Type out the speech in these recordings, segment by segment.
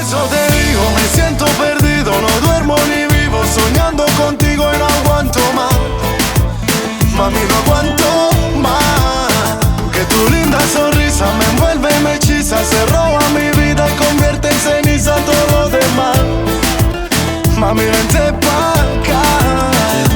Eso te digo, me siento perdido, no duermo ni vivo, soñando contigo y no aguanto más. Mami, no aguanto más. Que tu linda sonrisa me envuelve y me hechiza, se roba mi vida y convierte en ceniza todo lo demás. Mami, vente pa' acá.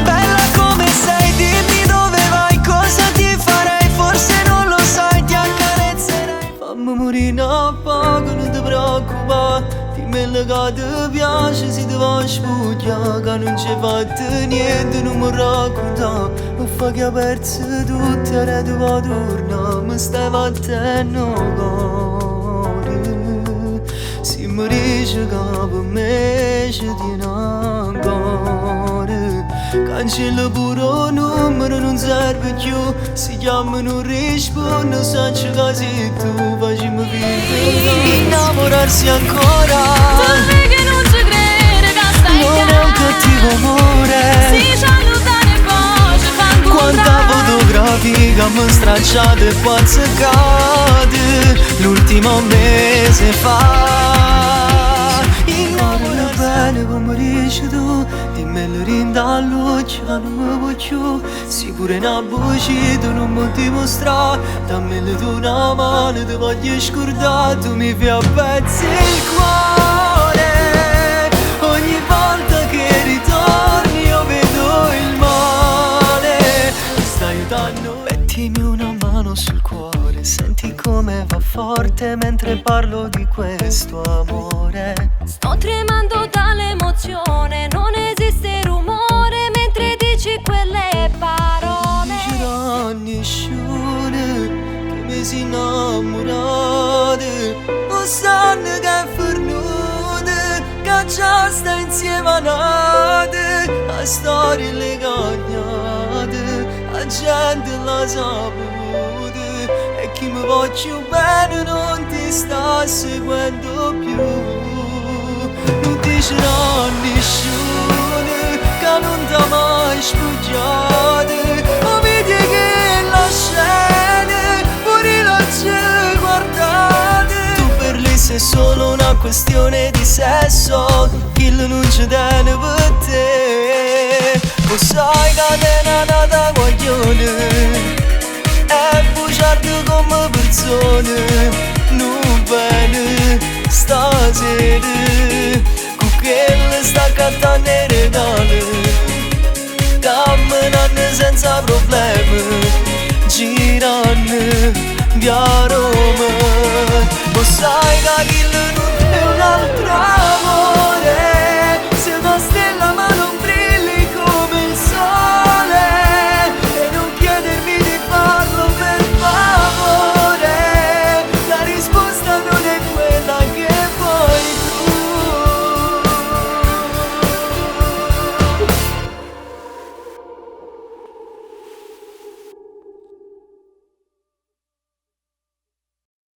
Bella come sei, dimmi dove vai, cosa ti farei, forse non lo sai, ti accarezzerei. Fammi morire un poco, non ti preoccupare, dimmelo che ti piace, se ti vuoi spugliare, che non ci fatto niente, non mi raccontare, mi fa che ho perso tutto, ora ti vuoi tornare, mi stai battendo cuore. Se mi dici che per me ci tieni ancora Cancella pure il numero, non serve più Si chiama non risponde, saccio che sei tu Facciamo finta di innamorarsi ancora Tu che non ci crede che stai Non è un cattivo amore Si ci allontana e poi ci fa Quanta incontrare fotografia mi stracciate e pazzicate L'ultimo mese fa Innamorarsi bene come dici tu Dimmelo dint'all'occhio che non mi puoi più Sicuro è una bugia tu non mi dimostrare Dammelo tu una mano ti voglio scordare Tu mi fai a pezzi il cuore Ogni volta che ritorni io vedo il male Mi stai aiutando Mettimi una mano sul cuore Senti come va forte mentre parlo di questo amore Sto tremando dall'emozione, non esiste rumore mentre dici quelle parole. Non c'era nessuno che mi si innamorate O sanno che è fornuta Che già sta insieme a nate La storia le cagnate La gente l'ha saputa E chi mi voglio bene non ti sta seguendo più Non dicerà nessuno che non ti ha mai spugliato O vedi che la scena pure la ci guardate Tu per lei sei solo una questione di sesso Chi non ci tiene per te Lo sai che te n'è nata guaglione È bugiardo come persone Non bene stasera Con quella sta cantando i regali Camminando senza problemi Girando via Roma Lo sai che chi non